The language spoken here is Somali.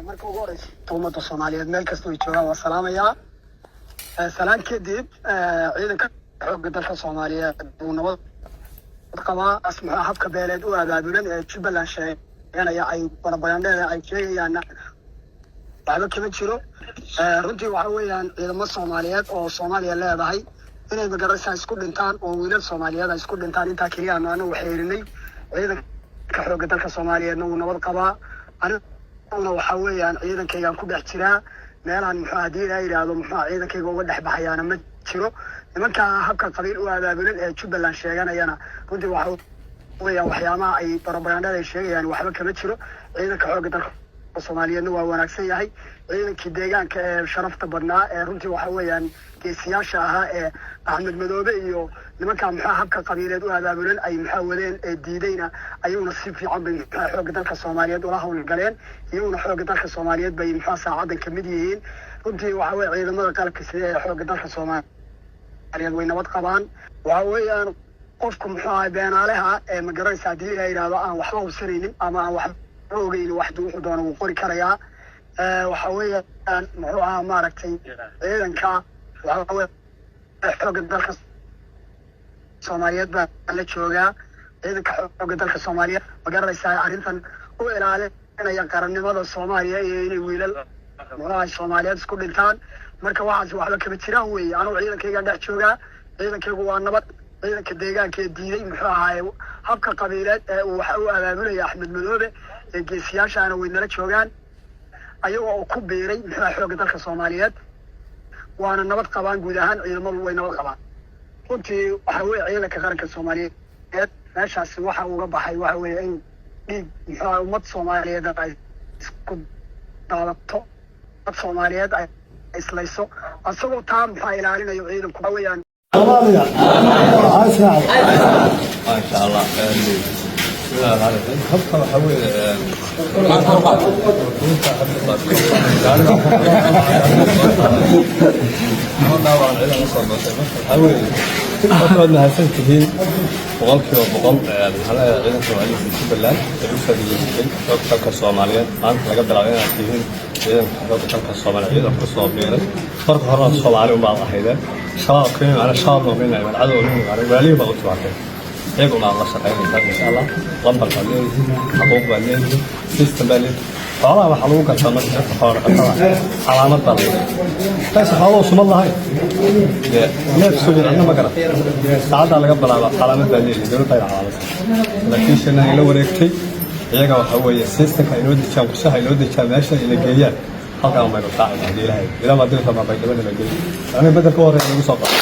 Marka ugu horeysa, ummadda Soomaaliyeed meel kasta ay joogaan waa salaamayaa. Salaan kadib, ciidanka xoogga dalka Soomaaliyeed uu nabad qabaa. Muxuu habka beeleed u abaabulan ee Jubbaland sheeganaya ay barabagandheeda ay sheegayaanna waxba kama jiro. Runtii waxa weeyaan ciidamo Soomaaliyeed oo Soomaaliya leedahay inay magaraysaa isku dhintaan oo wiilal Soomaaliyeed ay isku dhintaan, intaa keliya aanu anagu xeerinay. Ciidanka xoogga dalka Soomaaliyeedna wuu nabad qabaa. Aniguna waxa weeyaan ciidankaygaan ku dhex jiraa. Meelaan muxuu haddii ilaa yidhaahdo muxuu ciidankayga uga dhex baxayaana ma jiro. Nimanka habka qabiil u abaabulan ee Jubbaland sheeganayana runtii waxa weeyaan waxyaabaha ay barobagandhada ay sheegayaan waxba kama jiro. Ciidanka xoogga dalka Soomaaliyeedna waa wanaagsan yahay. Ciidankii deegaanka ee sharafta badnaa ee runtii waxa weeyaan geesiyaasha ahaa ee Axmed Madoobe iyo nimanka muxuu habka qabiileed u abaabulan ay muxaa wadeen ee diidayna, ayaguna si fiican bay muxuu xoogga dalka Soomaaliyeed ula howlgaleen. Iyaguna xoogga dalka Soomaaliyeed bay muxuu saacadan kamid yihiin. Runtii waxa weye ciidamada qalabka sida ee xoogga dalka Soomaaliyeed way nabad qabaan. Waxa weeyaan qofku muxuu ahay beenaaleha ee magaranaysa haddii la yidhaahdo aan waxba hubsanaynin ama aan waxba ogeynin, wax wuxuu doono wuu qori karayaa. Waxa weeyaan muxuu ahaa maaragtay ciidanka waxa weye xoogga dalka Soomaaliyeed baa la joogaa. Ciidanka xoogga dalka Soomaaliyeed magaranaysaa arrintan u ilaalinaya qarannimada Soomaaliya iyo inay wiilal muxuu ahay Soomaaliyeed isku dhintaan. Marka waxaas waxba kama jiraan weeye. Anugu ciidankaygaan dhex joogaa, ciidankaygu waa nabad. Ciidanka deegaanka ee diiday muxuu ahaaye habka qabiileed ee uu waxa u abaabulaya Axmed Madoobe ee geesiyaashaana way nala joogaan, ayagoo oo ku biiray muxuu aha xoogga dalka Soomaaliyeed, waana nabad qabaan. Guud ahaan ciidamadu way nabad qabaan. Runtii waxa weye ciidanka qaranka Soomaaliyeed meeshaasi waxa uga baxay waxa weeye in dhiig muxuu aha ummad Soomaaliyeed ay isku daadato, ummad Soomaaliyeed ay islayso, asagoo taa muxuu ilaalinayo ciidanku waxa weeyaan. Soomaaliya ha israacdo. Maasha Allah. Bismillahi rahmaani rahiim. Habka waxaa weeye runta hadda dhaawaan ciidan usoo goosay. Marka waxaa weeye horta waad mahadsan tihiin 100%. Maxaa leeyahay ciidanka wacyiga Jubbaland ee u faa'iideystay xoogga dalka Soomaaliyeed maanta laga bilaabo inaad tihiin ciidanka xoogga dalka Soomaaliyeed, ciidan ku soo biiray. Marka horena Soomaali unbaad ahaydeen. Shabaab kama imaan, Shabaab nooma imaan, cadow nooma imaan, waalihii baad u timaadeen, iyaga umaad la shaqaynaysaa insha Allah. Lambar baad leedihiin, xaquuq baad leedihiin, system baad leedihiin. Xoolaha waxaa lagu gartaa marka dadka xoola dhaqatada calaamad baa lagu taas. Xooluhu sumad lahayn dee neef sugin adna ma garan. Saacaddaa laga bilaaba calaamad baa leedihiin, dowladda ay calaamadsan saraakiishana ay la wareegtay. Iyaga waxaa weeye systemka inoo dejiyaan, qorshaha inoo dejiyaan, meesha ina geeyaan halkaan baynu raacayna haddii Ilaahay ilaa maa dirta maa baydhabana la geeyo. Aniga bedelka u horreeya lagu soo qabo.